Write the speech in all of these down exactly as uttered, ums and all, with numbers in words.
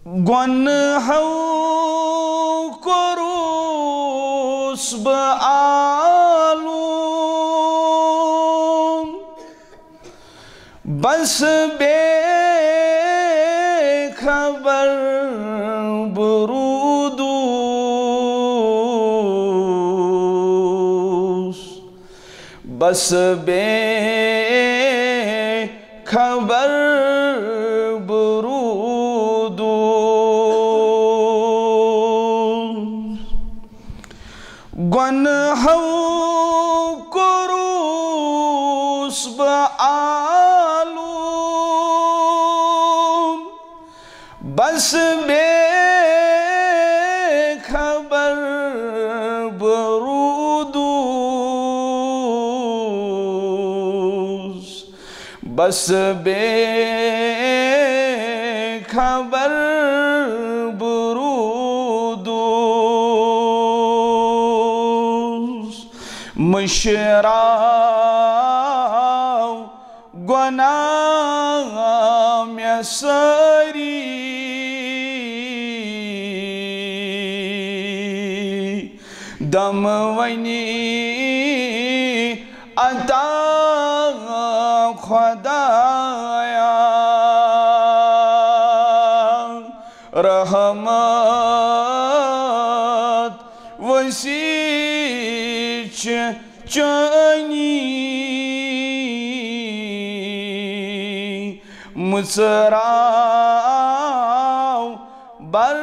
گۄنہو کوٚروس بہٕ آلوٗم، بس بے خبر بہٕ روٗدُس، بس بے خبر بہٕ روٗدُس۔ گۄنہو کوٚروس بہٕ آلوٗم، بس بے خبر بہٕ روٗدُس، بس بے خبر بہٕ روٗدُس۔ مٔشراو گۄناہ مےٚ سٲری، دم وۄنی عطا خۄدایا، رحمت وسیع چھِ چٲنی۔ مٕژراو بر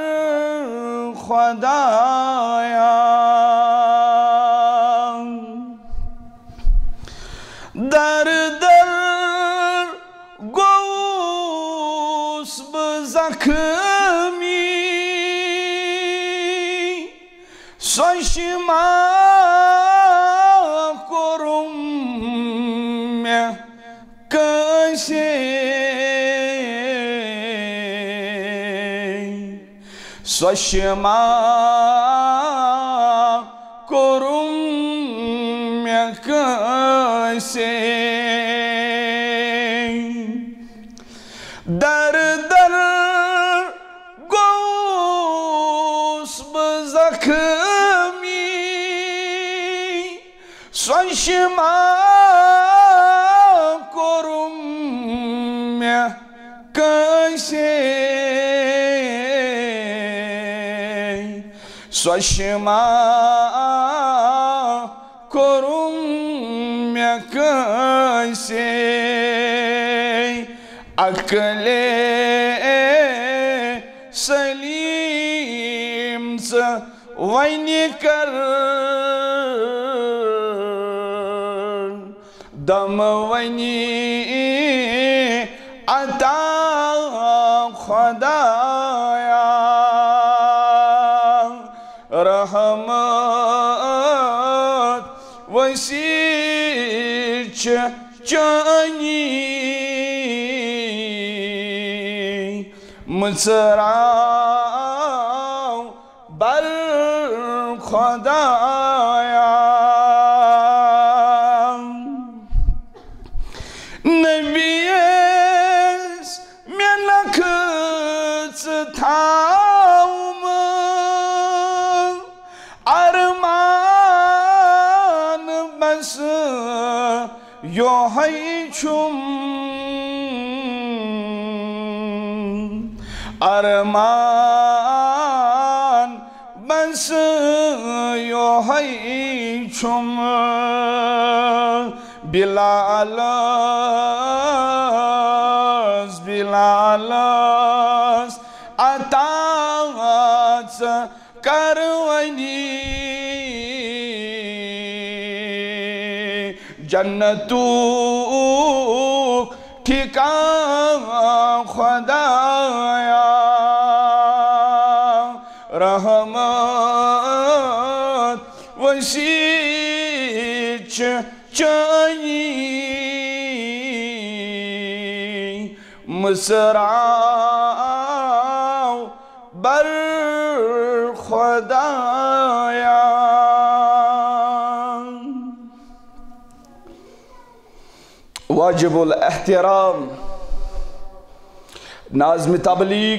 خۄدایا۔ در در گوٚوُس بہٕ زخمی، سۄچھ ما کوٚرُم مےٚ کٲنٛسے؟ سۄچھ ما کوٚرُم مےٚ کٲنٛسے؟ در در گوٚوُس بہٕ زخمی، سۄچھ ما کوٚرُم مےٚ کٲنٛسے؟ سۄچھ ما کوٚرُم مےٚ کٲنٛسے؟ عقلِ سلیم ژٕ وۄنۍ کر دم وۄنی عطا خۄدایا، رحمت وسیع چھِ چٲنی۔ مٕژراو بر خۄدایا۔ نبیَس مےٚ نکھٕ ژٕ تھاومہٕ، ارمان بس یوہے چھُم، ارمان بس یوہے چھُم۔ بلالس، بلالس عطا ژٕ کر وۄنی جنتُک ٹھکان خۄدایا، رحمت وسیع چھِ چٲنی۔ مٕژراو بر خۄدایا۔ واجب الاحترام ناظم تبلیغ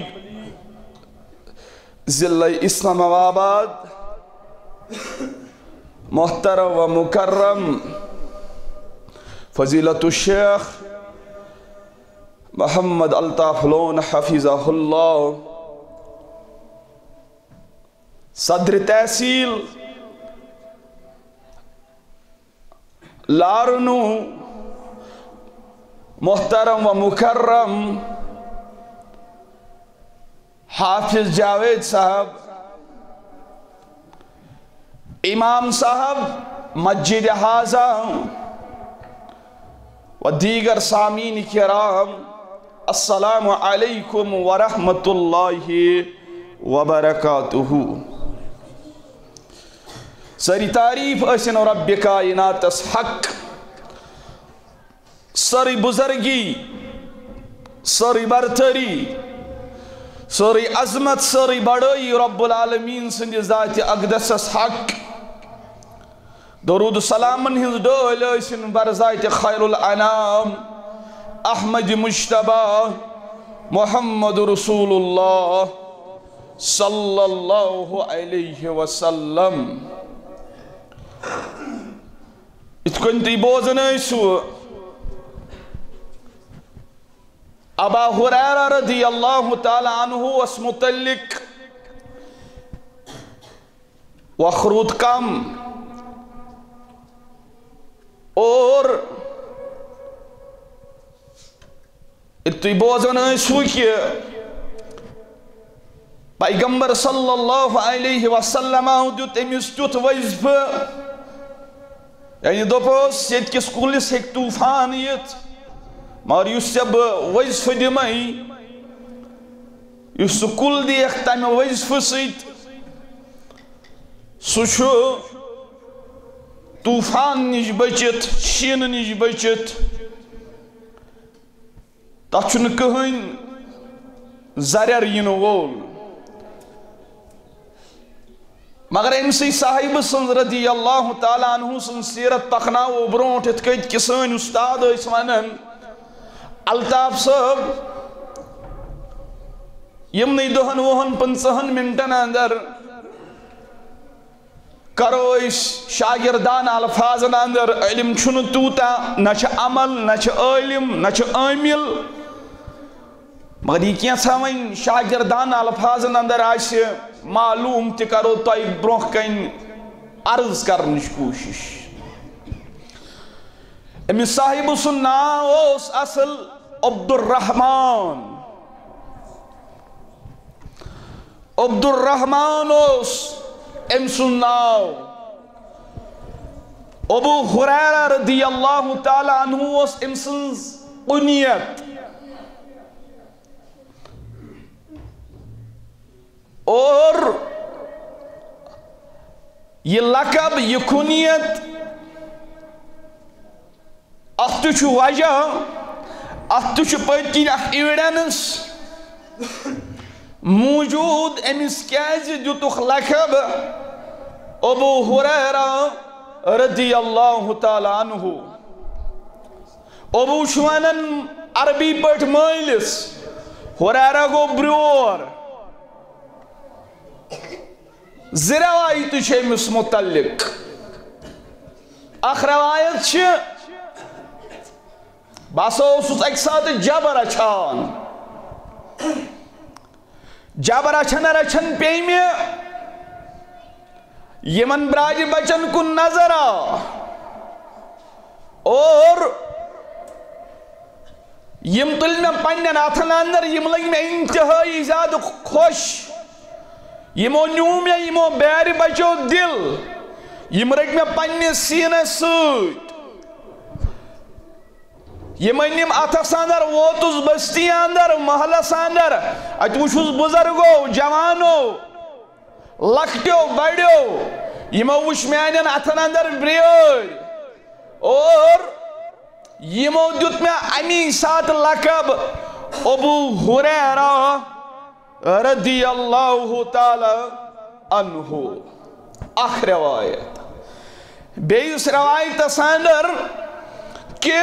ضلع اسلام آباد، محترم و مکرم فضیلت الشیخ محمد الطاف لون حفظہ اللہ، صدر تحصیل لارنو، محترم و مکرم حافظ جاوید صاحب، امام صاحب مسجد ہذا و دیگر سامعین کرام، السلام علیکم ورحمۃ اللہ وبرکاتہ۔ سٲری تعریٖف ٲسِن رۄبِ کائناتس حق۔ سٲرٕے بُزرگی، سٲرٕے برتری، سٲرٕے عظمت، سٲرٕے بڑٲیی رب العالمین سٕنٛدِ ذاتِ اقدسس حق۔ درود و سلامن ہٕنٛز ڈٲلۍ ٲسِن بر ذاتِ خیر الانام احمد مجتبیٰ محمد رسول اللہ صلی اللہ علیہ وسلم۔ یِتھ کٔنۍ تُہۍ بوزان ٲسِو، ابا ہریرہ رضی اللہ تعالیٰ عنہ وس متعلق وقت روٗد کم، اور تُہۍ بوزان ٲسِو کہِ پیغمبر صلی اللہ علیہ وسلم دیُت أمِس تیُتھ وظیفہٕ، یعنی دوٚپُس، ییٚتہِ کِس کُلِس ہیٚکہِ طوفان یِتھ، مگر یُس ژےٚ بہٕ وظیفہٕ دِمَے، یُس سُہ کُل دِیَکھ تَمہِ وظیفہٕ سۭتۍ، سُہ چھُ طوفان نِش بٔچِتھ، شیٖنہٕ نِش بٔچِتھ، تَتھ چھُنہٕ کٕہٕنۍ ضرر یِنہٕ وول۔ مگر أمۍ سٕے صاحبہٕ سٕنٛز رضی اللہ تعالیٰ عنہ سٕنٛز سیرت پکناوو برونٛٹھ، یِتھ کٔنۍ کہِ سٲنۍ اُستاد ٲسۍ وَنان، الطاف صٲب، یِمنٕے دَہَن، وُہَن، پٕنٛژٕہَن منٹن اندر کرو أسۍ شاگردانہ الفاظن اندر، علم چھُنہٕ تیوٗتاہ، نہ چھُ عمل، نہ چھُ عٲلم، نہ چھُ عامل۔ مگر یہِ کینٛژھا وۄنۍ شاگردانہ الفاظن اندر آسہِ معلوم، تہِ کرو تۄہہِ برونٛہہ کنہِ عرض کرنٕچ کوٗشش۔ أمِس صاحبہٕ سُنٛد ناو اوس اصل عبدالرحمان۔ عبدالرحمان اوس أمۍ سُنٛد ناو۔ ابو ہریرہ رضی اللہ تعالیٰ عنہ اوس أمۍ سٕنٛز کنیت۔ اور یہِ لقب، یہِ کنیت، اتھ تہِ چھُ وجہ، اتھ تہِ چھُ پٔتۍ کِنۍ اکھ evidence موجود، أمِس کیازِ دِتُکھ لقب ابو ہریرہ رضی اللہ تعالیٰ عنہ۔ ابو چھُ ونان عربی پٲٹھۍ مٲلِس، ہریرہ گوٚو برٛور۔ زٕ روایتہٕ چھِ أمِس متعلق۔ اکھ روایت چھِ، بہٕ ہسا اوسُس اکہِ ساتہٕ جبر رچھان۔ جبر رچھان رچھان پیٚیہِ مےٚ یِمن براجہِ بچن کُن نظر آ، اور یِم تُلۍ مےٚ پننٮ۪ن اتھن اندر، یِم لٔگۍ مےٚ انتہٲیی زیادٕ خۄش۔ یِمو نیوٗ مےٚ یِمو بیرِ بچو دِل، یِم رٔٹۍ مےٚ پننِس سیٖنس سۭتۍ۔ یِم أنِم اتھس اندر، ووتُس بستی اندر، محلس اندر، اتہِ وُچھُس بُزرگو، جوانو، لۄکٹیو بڑیو، یِمو وُچھ میانٮ۪ن اتھن اندر بیٲرۍ، اور یِمو دیُت مےٚ امی ساتہٕ لقب ابو ہریرہ رضی اللہ تعالیٰ عنہ۔ اکھ روایت۔ بیٚیِس روایتس اندر کہِ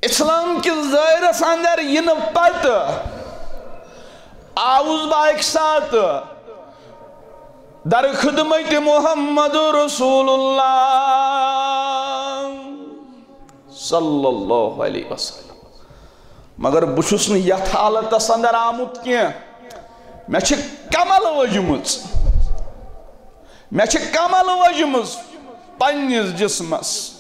اسلام کِس دٲیرس اندر یِنہٕ پتہٕ آوُس بہٕ اَکہِ ساتہٕ در خدمت محمد رسول اللہ صلی اللہ علیہ وسلم، مگر بہٕ چھُس نہٕ یتھ حالتس اندر آمُت کینٛہہ۔ مےٚ چھِ کمل ؤجمٕژ، مےٚ چھِ کمل ؤجمٕژ پننِس جسمس،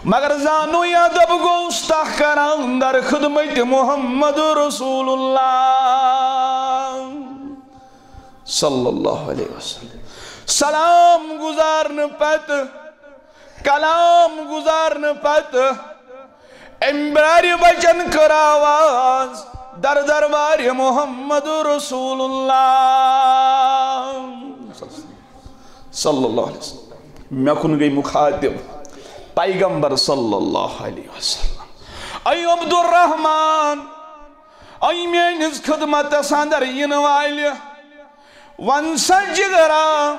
مگر زانو یا دب گوٚوُس تہ کران در خدمت محمد رسول اللہ صلی اللہ علیہ وسلم۔ سلام گزارنہٕ پتہٕ، کلام گزارنہٕ پتہٕ، أمۍ برارِ بچن کٔر آواز، در دربارِ محمد رسول اللہ صلی اللہ علیہ وسلم۔ مےٚ کُن گٔے مخاطب پیغمبر صلی اللہ علیہ وسلم۔ اے عبدالرحمان، اے میٲنِس خدمتس اندر یِنہٕ والہِ، وَن سا جگرا،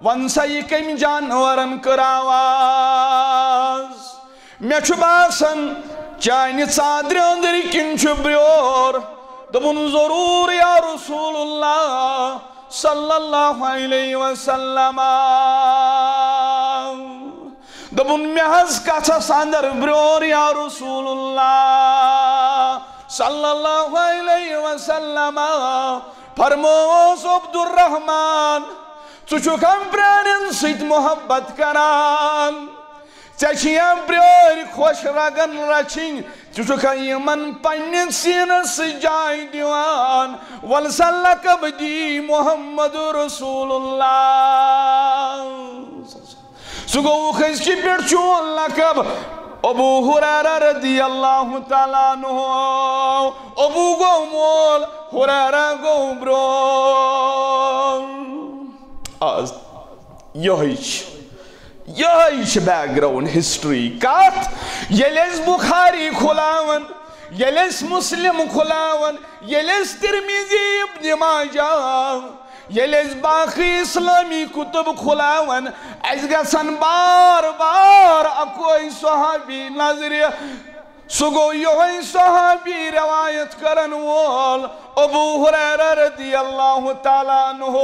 وَن سا یہِ کٔمۍ جانورن کٔر آواز؟ مےٚ چھُ باسان چانہِ ژادرِ أنٛدرۍ کِنۍ چھُ برٛور۔ دوٚپُن، ضروٗر یا رسول اللہ صلی اللہ علیہ وسلم۔ دوٚپُن، مےٚ حظ کتھس اندر برٛور یا رسول اللہ صلی اللہ علیہ وسلم۔ فرمووس، عبدالرحمان، ژٕ چھُکھ ہم پرٛانٮ۪ن سۭتۍ محبت کران، ژےٚ چھِی ہم پرٛٲرۍ خۄش رگن رچھِنۍ، ژٕ چھُکھ یِمن پننِس سیٖنس سۭتۍ جاے دِوان۔ ول سا لقب دی محمد رسول اللہ۔ سُہ گوٚو أزکہِ پٮ۪ٹھ چون لقب ابو ہریرہ رضی اللہ تعالیٰ عنہ۔ ابو گوٚو مول، ہریرہ گوٚو برٛونٛہہ۔ آز یہے چھِ، یہے چھِ background history۔ کتھ؟ ییٚلہِ أسۍ بخاری کھُلاون، ییٚلہِ أسۍ مسلم کھُلاون، ییٚلہِ أسۍ ترمذی، ابن ماجہ، ییٚلہِ أسۍ باقی اسلامی کتب کھُلاون، اسہِ گژھن بار بار اکوے صحابی نظرِ۔ سُہ گوٚو یہے صحابی روایت کرن وول ابو ہریرہ رضی اللہ تعالیٰ عنہ۔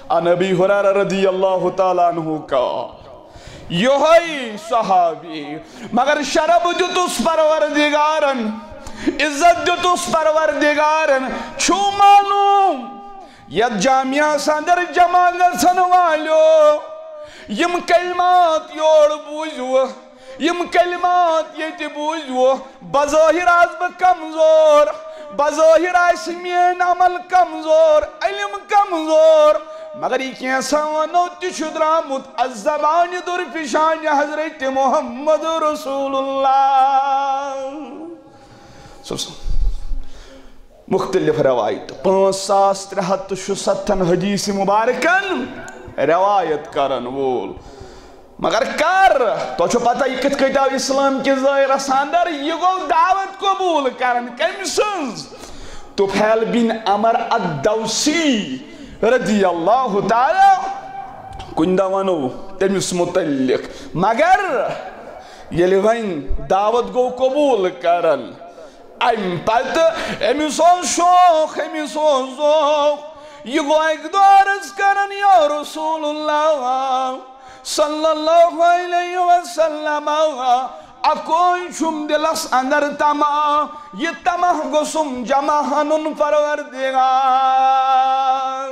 عن ابی ہریرہ رضی اللہ تعالیٰ عنہ قال، یہے صحابی، مگر شرف دیُتُس پروردگارن، عزت دیُتُس پروردگارن۔ چھُو معلوم، یتھ جامعس اندر جمع گژھن والیو، یم کلمات یور بوٗزِو، یم کلمات ییٚتہِ بوٗزِو، بظٲہر آسہٕ بہٕ کمزور، بظٲہر آسہِ میٲنۍ عمل کمزور، علم کمزور، مگر یہِ کینٛژھا ونو تہِ چھُ درامُت از زبانہِ درپیشانہِ حضرت محمد رسول اللہ۔ سُہ، سُہ۔ مختلف روایت، پانٛژھ ساس ترٛےٚ ہتھ تہٕ شُستتھن حدیث مبارکن روایت کرن وول۔ مگر کر؟ تۄہہِ چھو پتہ یہِ کِتھ کٔنۍ آو اسلام کِس ظٲہرس اندر؟ یہِ گوٚو دعوت قبول کرن۔ کٔمۍ سٕنٛز؟ طفیل بن عمر الدوسی رضی اللہ تعالیٰ، کُنہِ دۄہ ونو تٔمِس متعلق۔ مگر ییٚلہِ وۄنۍ دعوت گوٚو قبول کرن، امہِ پتہٕ أمِس اوس شوق، أمِس اوس ذوق۔ یہِ گوٚو اکہِ دۄہ عرض کران، یا رسول اللہ صلی اللہ علیہ وسلم، اکوے چھُم دلس اندر طمع، یہِ طمع گوٚژھُم جمع انُن پروردگار۔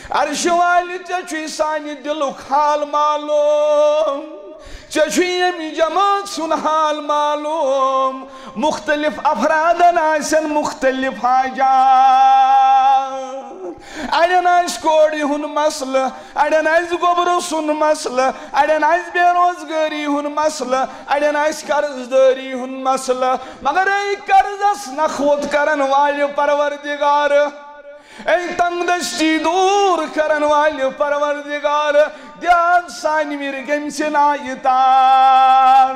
عرشہِ والہِ، ژےٚ چھُے سانہِ دِلُک حال معلوم، ژےٚ چھُے ییٚمہِ جماعت سُنٛد حال معلوم۔ مختلف افرادن آسن مختلف حاجات۔ اڑٮ۪ن آسہِ کورِ ہُنٛد مسلہٕ، اڑٮ۪ن آسہِ گوٚبرٕ سُنٛد مسلہٕ، اڑٮ۪ن آسہِ بے روزگٲری ہُنٛد مسلہٕ، اڑٮ۪ن آسہِ قرض دٲری ہُنٛد مسلہٕ۔ مگر اے قرضس نکھوت کرن والہِ پروردگار، اے تنگ دستی دور کرن والہِ پروردگار، دِ آز سانہِ وِرِ گٔمژِ نایہِ تار۔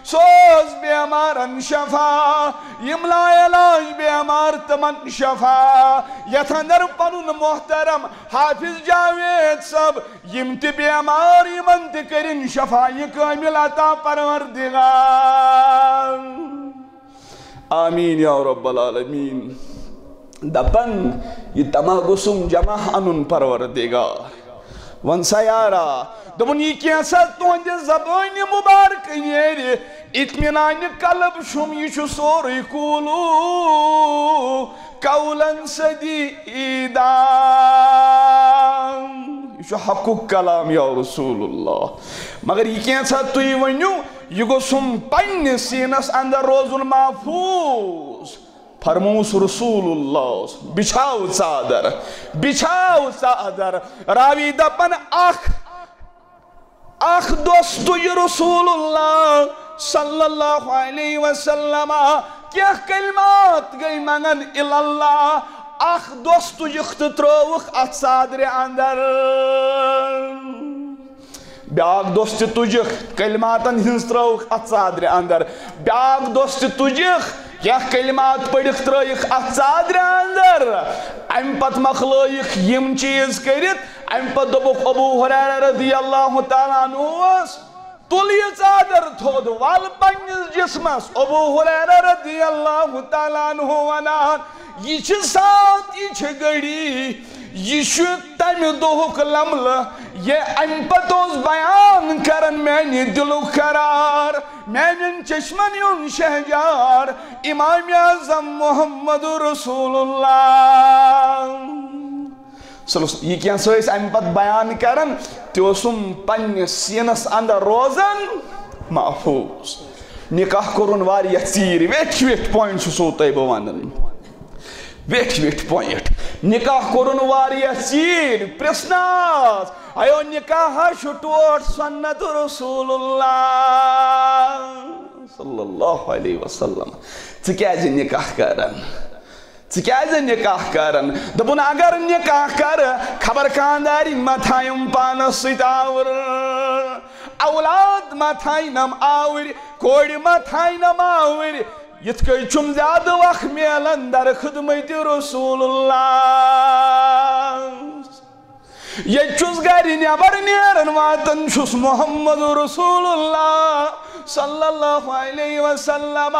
سوز بیمارن شفا، یم لا علاج بیمار تمن شفا۔ یتھ اندر پنُن محترم حافظ جاوید صٲب، یم تہِ بیمار، یمن تہِ کٔرِن شفا یہ کامل عطا پروردگار۔ آمین یا رب العالمین۔ دپن، یہِ دمہ گوٚژھُم جمع انُن پروردگار۔ ون سا یارا، دوٚپُن، یہِ کینٛژھا تُہنٛدِ زبٲنہِ مبارکہٕ نیرِ، اطمینانِ قلب چھُم، یہِ چھُ سورُے قولو قولاً سدیدا۔ یہِ چھُ حقُک کلام یا رسول اللہ۔ مگر یہِ کینٛژھا تُہۍ ؤنِو، یہِ گوٚژھُم پننِس سیٖنس اندر روزُن محفوظ۔ فرموس رسول اللہ، بچھاو ژادر، بچھاو ژادر۔ راوی دپن، اکھ اکھ دۄہ تُج رسول اللہ صلی اللہ علیہ وسلم، کینٛہہ کلمات گٔے منگن الا اللہ، اکھ دۄہ تُجکھ تہٕ ترٲوکھ اتھ ژادرِ اندر۔ بیاکھ دۄہ تہِ تُجکھ، کلماتن ہٕنٛز ترٲوکھ اتھ ژادرِ اندر۔ بیاکھ دۄہ تہِ تُجکھ، کینٛہہ کلمات پٔرِکھ ترٲیِکھ اتھ ژادرِ اندر۔ امہِ پتہٕ مۄکلٲیِکھ یِم چیٖز کٔرِتھ۔ امہِ پتہٕ دوٚپُکھ ابو ہریرہ رضی اللہ تعالیٰ عنہس، تُل یہِ ژادر تھوٚد، ول پننِس جسمس۔ ابو ہریرہ رضی اللہ تعالیٰ عنہ ونان، یہِ چھِ ساتھ، یہِ چھِ گھڑی، یہِ چھُ تمہِ دۄہُک لمحہٕ، یہِ امہِ پتہٕ اوس بیان کران میانہِ دِلُک قرار، میانٮ۪ن چشمن ہُنٛد شہجار، امام اعظم محمد رسول اللہ۔ صلی اللہ علیہ وسلم۔ یہِ کینٛہہ سُہ ٲسۍ امہِ پتہٕ بیان کران، تہِ اوسُم پننِس سیٖنس اندر روزان محفوظ۔ نکاح کوٚرُن واریاہ ژیٖرۍ، ویٹھۍ ویٹھۍ point چھُسو تۄہہِ بہٕ ونان۔ ویٹھۍ ویٹھۍ point۔ نکاح کوٚرُن واریاہ ژیٖرۍ، پرٛژھنس، ایو نکاح ہا چھُ ٹوٹھ سنت رسول اللہ صلی اللہ علیہ وسلم۔ ژٕ کیازِ نکاح کران؟ ژٕ کیازِ نکاح کران؟ دوٚپُن، اگر نکاح کرٕ، خبر خاندارِنۍ ما تھایم پانس سۭتۍ آوُر، اولاد ما تھاینم آوٕرۍ، کورِ ما تھاینم آوٕرۍ۔ یِتھ کٔنۍ چھُم زیادٕ وق میلان در خدمت رسول اللہ۔ ییٚتہِ چھُس گرِ نٮ۪بر نیران، واتان چھُس محمد رسول اللہ صلی اللہ علیہ وسلم۔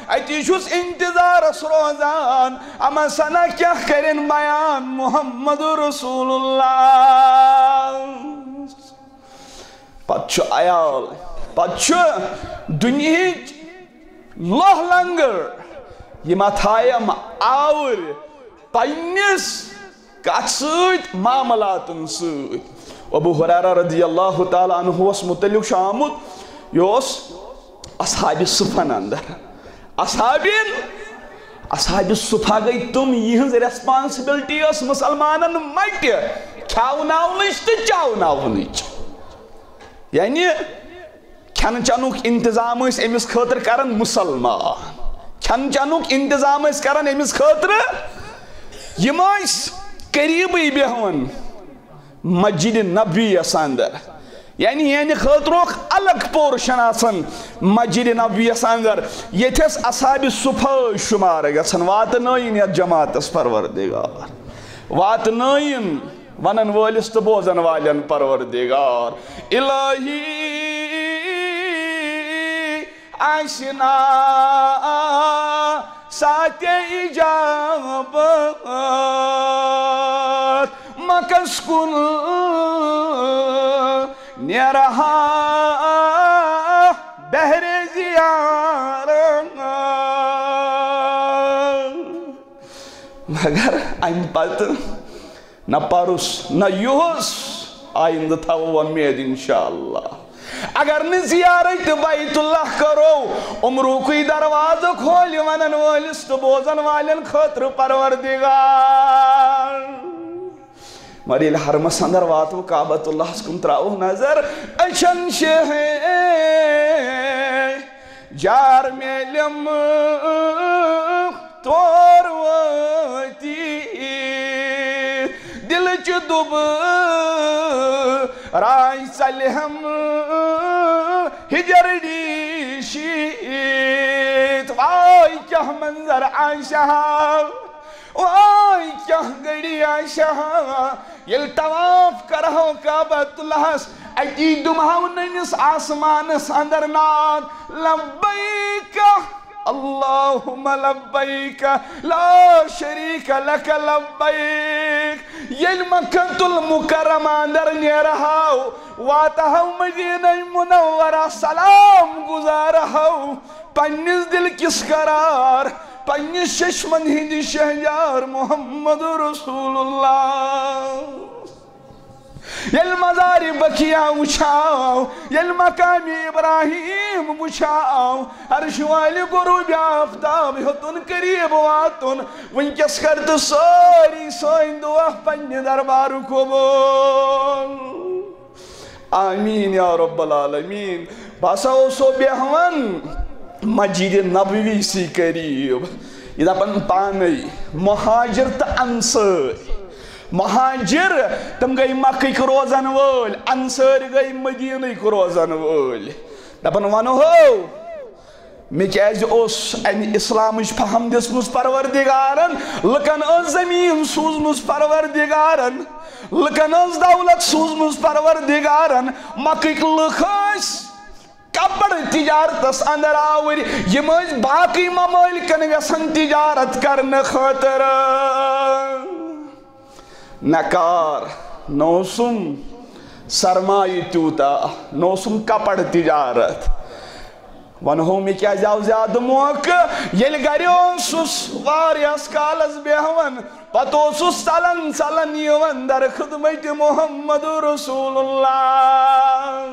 اتی چھُس انتظارس روزان، اما سنا کیٛاہ کرن بیان محمد رسول اللہ۔ پتہٕ چھُ عیال، پتہٕ چھُ دُنیہٕچ لوہ لنگر، یِم اتھ آیم آوٕرۍ پننِس کتھ سۭتۍ، معاملاتن سۭتۍ۔ ابو ہریرہ رضی اللہ تعالیٰ عنہس متعلق چھُ آمُت، یہِ اوس اصحاب صفن اندر۔ اصحابن، اصحاب صفہ گٔے تِم، یِہنٛز responsibility ٲس مسلمانن مٹہِ کھیاوناونٕچ تہٕ چاوناونٕچ۔ یعنی کھٮ۪نہٕ چٮ۪نُک انتظام ٲسۍ أمِس خٲطرٕ کران مسلمان، کھٮ۪نہٕ چٮ۪نُک انتظام ٲسۍ کران أمِس خٲطرٕ۔ یِم ٲسۍ قریٖبٕے بیٚہوان مسجد نبوی یس اندر، یعنی یِہنٛدِ خٲطرٕ اوس الگ portion آسان مسجد نبوی یس اندر، ییٚتہِ ٲسۍ اصحاب صفہ شمار گژھان۔ واتنٲیِن یتھ جماعتس پروردگار، واتنٲیِن ونن وٲلِس تہٕ بوزن والٮ۪ن پروردگار۔ الہی آسہِ نا ساعتِ اجابت مکس کُن نیرہا بہرِ زیارت۔ مگر امہِ پتہٕ نہ پرُس، نہ یُہُس، آیندٕ تھاوو وۄمید انشاءاللہ۔ اگر نہٕ زیارت بیت اللہ کرو، عمرُکُے دروازٕ کھولہِ ونن وٲلِس تہٕ بوزن والٮ۪ن خٲطرٕ پروردگار۔ مگر ییٚلہِ حرمس اندر واتو، کعبۃ اللہس کُن تراوو نظر، أچھن شہجار میلم تور وٲتِتھ، دِلٕچ دُبہٕ راے ژلہِ ہم ہِجر ڈیٖشِتھ۔ واے کیٛاہ منظر عائشہ، واے کیٛاہ گھڑی عائشہ۔ ییٚلہِ طواف کرہو کعبۃ اللہس، اتی دِمہو نٔنِس آسمانس اندر ناد، لبیک اللهم لبیک لا شریک لک لبیک۔ ییٚلہِ مکۃ المکرمہ اندر نیرہو، واتہو مدینہ منورہ، سلام گزارہو پننِس دل کِس قرار، پننِس چشمن ہٕنٛدِ شہجار محمد رسول اللہ۔ ییٚلہِ مزارِ بقیع وٕچھاو، ییٚلہِ مقامِ ابراہیم وٕچھاو، عرش والہِ غروب آفتاب ہیوٚتُن قریب واتُن۔ وٕنکیٚس کر تہٕ سٲری سٲنۍ دعا پننہِ دربارٕ قبول۔ آمین یا رب العالمین۔ بہٕ ہسا اوسو بیہوان مسجد نبوی سی قریب، یہِ دپان پانے مہاجر تہٕ انصٲرۍ۔ مہاجر، تِم گٔے مکٕکۍ روزن وٲلۍ، انصٲرۍ گٔے مدینٕکۍ روزن وٲلۍ۔ دپان ونہو، مےٚ کیازِ اوس امہِ اسلامٕچ فہم دِژمٕژ پروردگارن؟ لُکن ٲس زٔمیٖن سوٗزمٕژ پروردگارن، لُکن ٲس دولت سوٗزمٕژ پروردگارن۔ مکٕکۍ لُکھ ٲسۍ کپر تجارتس اندر آوٕرۍ، یِم ٲسۍ باقٕے ممٲلکن یژھان تجارت کرنہٕ خٲطرٕ۔ نہ کار، نہ اوسُم سرمایہِ تیوٗتاہ، نہ اوسُم کپر تجارت۔ ونہو مےٚ کیازِ آو زیادٕ موقعہٕ، ییٚلہِ گرِ اوسُس واریاہس کالس بیہوان، پتہٕ اوسُس ژلان ژلان یِوان در خدمت محمد رسول اللہ۔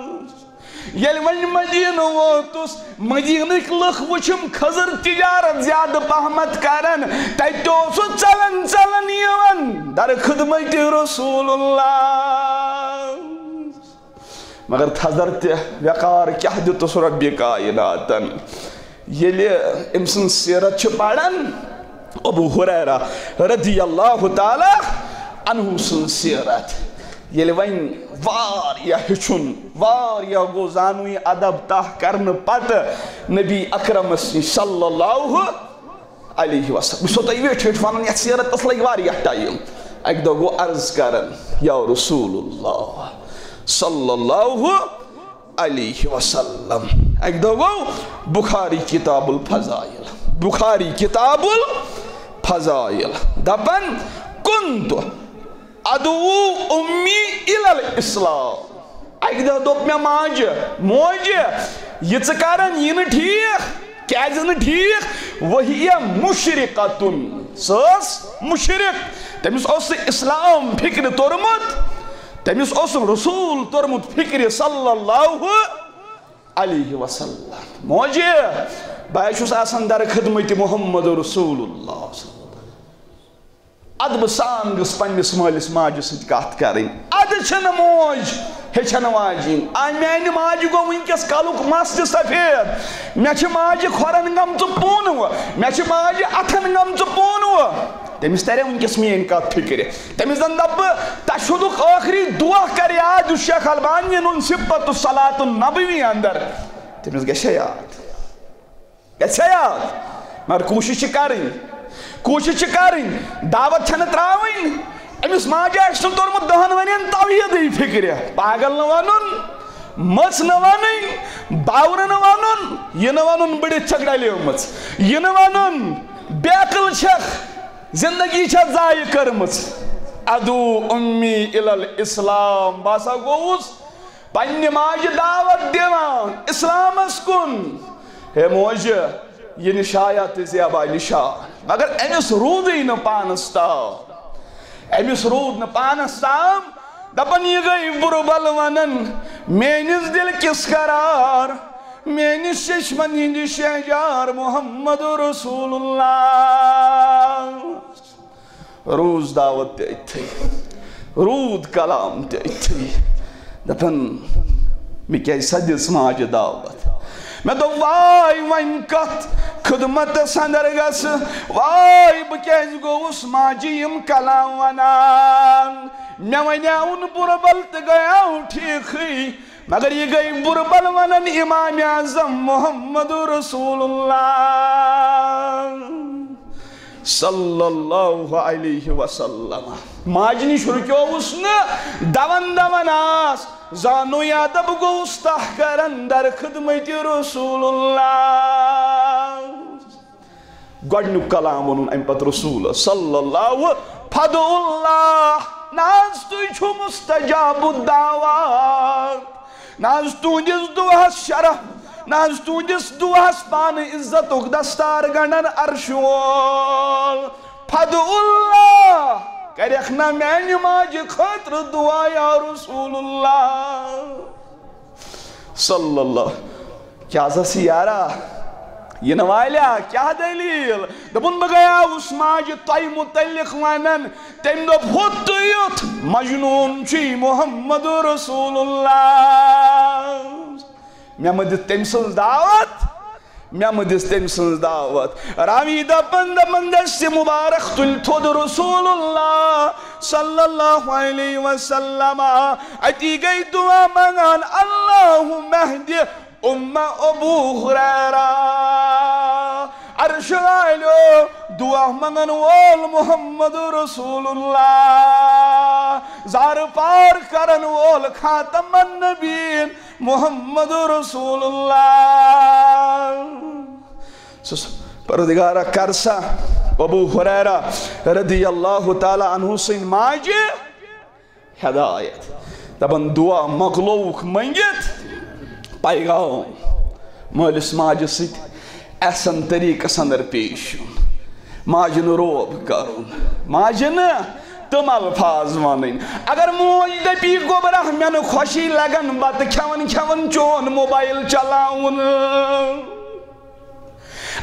ییٚلہِ وۄنۍ مدینہٕ ووتُس، مدینٕکۍ لُکھ وٕچھِم کھٔزٕر تجارت زیادٕ پہمتھ کران، تتہِ تہِ اوسُس ژلان ژلان یِوان در خدمت رسول اللہ۔ مگر تھزر تہِ وقار کیاہ دیُتُس رۄبِ کائناتن؟ ییٚلہِ أمۍ سٕنٛز سیرت چھِ پران، ابو ہریرہ رضی اللہ تعالیٰ عنہ سٕنٛز سیرت، ییٚلہِ وۄنۍ واریاہ ہیوٚچھُن، واریاہ گوٚو زانوٕے ادب تاہ کرنہٕ پتہٕ نبی اکرمس نِش صلی اللہ علیہ وسلم۔ بہٕ چھُسو تۄہہِ ویٹھۍ ویٹھۍ ونان، یتھ سیرتس لگہِ واریاہ ٹائم۔ اکہِ دۄہ گوٚو عرض کران، یا رسول اللہ صلی اللہ علیہ وسلم۔ اکہِ دۄہ گوٚو بخاری کتاب الفضائل، بخاری کتاب الفضائل، دپان، "کنت ادعو امی الی الاسلام۔" اکہِ دۄہ دوٚپ مےٚ ماجہِ، "موجہِ، یہِ ژٕ کران، یہِ نہٕ ٹھیٖک۔" کیازِ نہٕ ٹھیٖک؟ وہی مشرکتن، سۄ ٲس مشرک، تٔمِس اوس نہٕ اسلام فکرِ توٚرمُت، تٔمِس اوس رسول توٚرمُت فکرِ صلی اللہ علیہ وسلم۔ موجہِ، بہٕ چھُس آسان در خدمت محمد رسول اللہ۔ ادبہٕ سان گٔژھ پننِس مٲلِس ماجہِ سۭتۍ کتھ کرٕنۍ۔ ادٕ چھنہٕ موج ہیٚچھن واجِنۍ۔ آ، میانہِ ماجہِ گوٚو وٕنکیٚس کلُک مس تہِ سفید۔ مےٚ چھِ ماجہِ کھۄرن گٔمژٕ پونوٕ، مےٚ چھِ ماجہِ اتھن گٔمژٕ پونوٕ۔ تٔمِس ترِ وٕنکیٚس میٲنۍ کتھ فکرِ۔ تٔمِس زن دپہٕ بہٕ، تشہدُک ٲخری دعا کر یاد، یُس شیخ البانین اوٚن صفت الصلاۃ النبوی اندر۔ تٔمِس گژھِ یاد۔ گژھِ یاد، مگر کوٗشِش چھِ کَرٕنۍ، کوٗشِش چھِ کَرٕنۍ، دعوت چھَنہٕ ترٛاوٕنۍ۔ أمِس ماجہِ آسہِ نہٕ توٚرمُت دَہَن ؤرِین توحیٖدٕے فِکرِ۔ پاگل نہٕ وَنُن، مٔژ نہٕ وَنٕنۍ، باورٕ نہٕ وَنُن، یہِ نہٕ وَنُن بٔڑِتھ چھَکھ ڈَلیمٕژ، یہِ نہٕ وَنُن بے عقل چھَکھ، زِندگی چھَکھ ضایع کٔرمٕژ۔ ادعو امی الی الاسلام، بہٕ ہسا گوٚوُس پننہِ ماجہِ دعوت دِوان اسلامس کُن۔ ہے موجہِ، یہِ نشایا تہٕ زیبا نشان، مگر أمِس روٗدٕے نہٕ پانس تام۔ أمِس روٗد نہٕ پانس تام۔ دپان، یہِ گٔے بُرٕ بل ونان، میٲنِس دِل کِس قرار، میٲنِس چشمن ہٕنٛدِ شہجار محمد رسول اللہ۔ روٗز دعوت تہِ أتھی، روٗد کلام تہِ أتھی۔ دپان، مےٚ کیازِ سا دِژ ماجہِ دعوت؟ مےٚ دوٚپ، واے وۄنۍ کتھ خدمتس اندر گژھٕ، واے بہٕ کیازِ گوٚوُس ماجہِ یِم کلام ونان؟ مےٚ ونیاوُن بُرٕ بل تہٕ گٔیاو ٹھیٖکھٕے، مگر یہِ گٔے بُرٕ بل ونان امام اعظم محمد رسول اللہ صلی اللہ علیہ وسلم۔ ماجہِ نِش رُکیووُس نہٕ، دوان دوان آس، زانوٕے ادب گوٚوُس تاہ کران در خدمت رسول اللہ۔ گۄڈٕنیُک کلام ووٚنُن اَمہِ پتہٕ رسول صلی اللہ، فدعوا اللہ، نہ حظ تُہۍ چھِو مستجاب الدعوات، نہ حظ تُہنٛدِس دُعاہس شرف، نہ حظ تُہنٛدِس دُعاہس پانہٕ عزتُک دستار گنڈن عرش وول۔ فدعوا اللہ، کرکھ نہ میانہِ ماجہِ خٲطرٕ دُعا یا رسول اللہ۔ صلی اللہ۔ کیٛاہ حظ ٲس یارا؟ یِنہٕ والیا، کیٛاہ دٔلیٖل؟ دوٚپُن، بہٕ گٔیاوُس ماجہِ تۄہہِ مُتعلِق وَنان۔ تٔمۍ دوٚپ، ہوٚت تہٕ یُتھ مجنوٗن چھُے محمد رسول اللہ۔ مےٚ مہٕ دِژ تٔمۍ سٕنٛز دعوت، مےٚ مہٕ دِژ تٔمۍ سٕنٛز دعوت۔ راوی دپان، دپان، دستِ مبارک تُلۍ تھوٚد رسول اللہ صلی اللہ علیہ وسلم۔ اتی گٔے دعا منگان، اللہم اہدِ ام ابو ہریرہ۔ عرش والیو، دعا منگن وول محمد رسول اللہ، زار پار کرن وول خاتم النبیین محمد رسول اللہ۔ سُہ پروردگارا، کر سا ابو ہریرہ رضی اللہ تعالیٰ عنہ سٕنٛدۍ ماجہِ ہدایت۔ دپان، دعا مۄکلووُکھ منگِتھ، پیغام مٲلِس ماجہِ سۭتۍ احسن طریقس اندر پیش یُن، ماجہِ نہٕ روب کرُن، ماجہِ نہٕ تِم الفاظ ونٕنۍ۔ اگر موج دپی، گوٚبرا، مےٚ نہٕ خۄشی لگان بتہٕ کھٮ۪وان کھٮ۪وان چون موبایل چلاوُن۔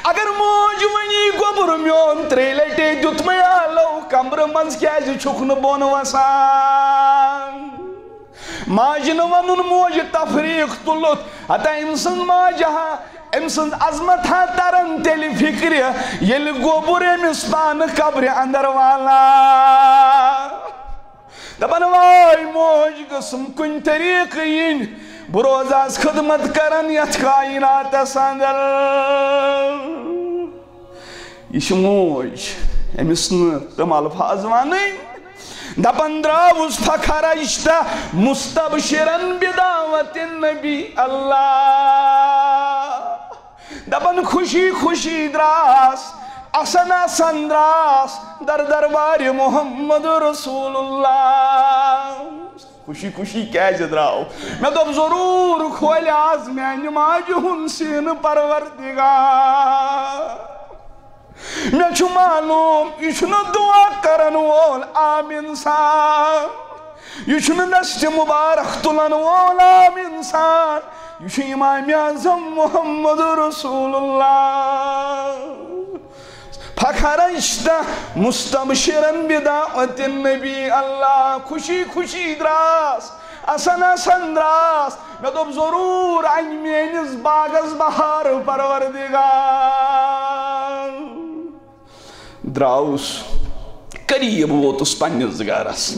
اگر موج ونی، گوٚبُر میون، ترٛیٚیہِ لٹہِ دیُتمَے آلو کمرٕ منٛز، کیازِ چھُکھ نہٕ بۄن وسان؟ ماجہِ نہٕ ونُن، موجہِ تفریق تُلُتھ۔ ہتا أمۍ سٕنٛز ماجہِ ہا، أمۍ سٕنٛز عظمت ہا ترن تیٚلہِ فکرِ، ییٚلہِ گوٚبُر أمِس پانہٕ قبرِ اندر والا۔ دپان، واے موج، گٔژھٕم کُنہِ طریقہٕ یِنۍ، بہٕ روزاس خدمت کران یتھ کائناتس اندر۔ یہِ چھِ موج، أمِس نہٕ تِم الفاظ ونٕنۍ۔ دپان، دراوُس فخرجت مستبشرا بدعوت النبی اللہ۔ دپان، خوشی خوشی دراس، اسن اسن دراس در دربارِ محمد رسول اللہ۔ خوشی خوشی کیازِ دراو؟ مےٚ دوٚپ، ضروٗر کھولہِ آز میانہِ ماجہِ ہُنٛد سیٖنہٕ پروردگار۔ مےٚ چھُ معلوم، یہِ چھُنہٕ دُعا کرن وول عام انسان، یہِ چھُنہٕ دستِ مبارک تُلن وول عام انسان، یہِ چھُ امام اعظم محمد رسول اللہ۔ فخرجت مستبشرا بدعوت النبی اللہ، خوشی خوشی دراس، اسن اسن دراس۔ مےٚ دوٚپ، ضروٗر انہِ میٲنِس باغس بہار پروردگار۔ دراوُس، قریب ووتُس پننِس گرس،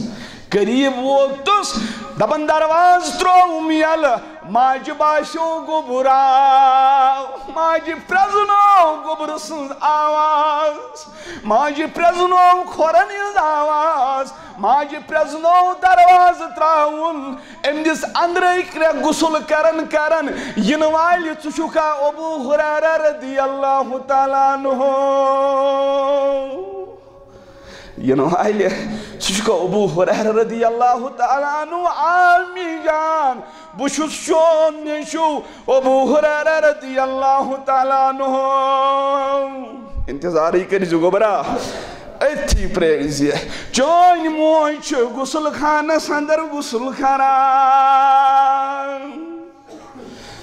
قریب ووتُس، دپان، دروازٕ ترووُم یلہٕ، ماجہِ باسیو گوٚبُر آو، ماجہِ پرزنٲو گوٚبرٕ سٕنٛز آواز، ماجہِ پرزنٲو کھۄرن ہٕنٛز آواز، ماجہِ پرزنٲو دروازٕ تراوُن۔ أمۍ دِژ أنٛدرَے کرٛٮ۪کھ غسل کران کران، یِنہٕ والہِ، ژٕ چھُکھا ابو ہریرہ رضی اللہ تعالیٰ عنہ؟ یِنہٕ والہِ، ژٕ چھُکھا ابو ہریرہ رضی اللہ تعالیٰ عنہ؟ آ امی جان، بہٕ چھُس چون نیٚچُو ابو ہریرہ رضی اللہ تعالیٰ عنہ۔ انتظارٕے کٔرۍ زِ گوٚبرا، أتھی پرٛٲرۍ زِ۔ چٲنۍ موج چھِ غسل خانس اندر غسل کران۔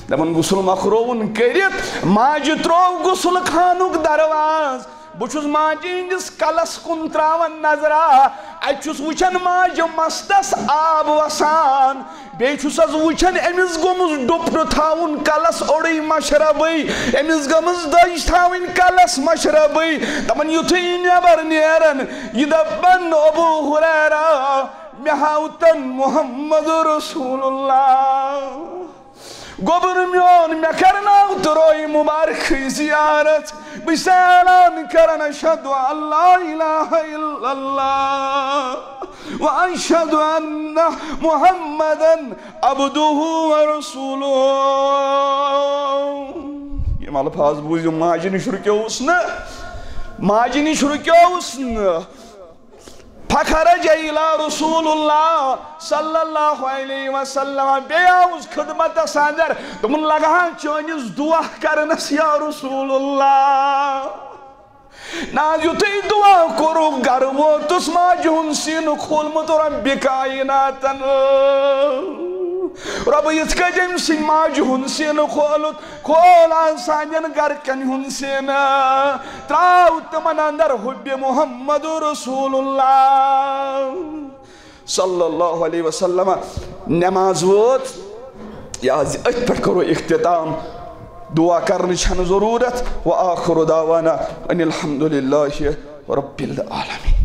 دپان، غسل مۄکلووُن کٔرِتھ، ماجہِ تروو غسل خانُک دروازٕ۔ بہٕ چھُس ماجہِ ہٕنٛدِس کلس کُن تراوان نظرا، اتہِ چھُس وٕچھان ماجہِ مستس آب وسان، بیٚیہِ چھُس حظ وٕچھان أمِس گوٚمُت ڈُپٹہٕ تھاوُن کلس اوٚڑُے مشربٕے، أمِس گٔمٕژ دٔج تھاوٕنۍ کلس مشربٕے۔ دپان، یُتھُے یہِ نٮ۪بر نیران، یہِ دپان، ابو ہریرہ، مےٚ ہاوتن محمد رسول اللہ۔ گوٚبُر میون، مےٚ کرناو تہٕ روے مبارکٕے زیارت۔ بہٕ چھُس اعلان کران، اشہد ان لا الہ الا اللہ و اشہد ان محمدا عبدہ و رسولہ۔ یِم الفاظ بوٗزِو، ماجہِ نِش رُکیووُس نہٕ۔ ماجہِ نِش رُکیوس نہٕ۔ فخرج الی رسول اللہ صلی اللہ علیہ وسلم، بیٚیہِ آوُس خدمتس اندر۔ دوٚپُن، لگہٕ ہا چٲنِس دعا کرنس یا رسول اللہ۔ نہ حظ، یُتھُے دعا کوٚرُکھ، گرٕ ووتُس، ماجہِ ہُنٛد سیٖنہٕ کھولمُت، رۄبِ کایناتن۔ رۄبہٕ، یِتھ کٔنۍ أمۍ سٕنٛدۍ ماجہِ ہُنٛد سیٖنہٕ کھولُتھ، کھول آز سانٮ۪ن گرٕکٮ۪ن ہُنٛد سیٖنہٕ۔ ترٛاو تِمن اندر حُبِ محمد رسول اللہ صلی اللہ علیہ وسلم۔ نماز وٲژ۔ یہِ حظ، أتھۍ پٮ۪ٹھ کرو اختتام۔ دعا کرنٕچ چھنہٕ ضروٗرت۔ وآخر دعوانا ان الحمد للہ رب العالمین۔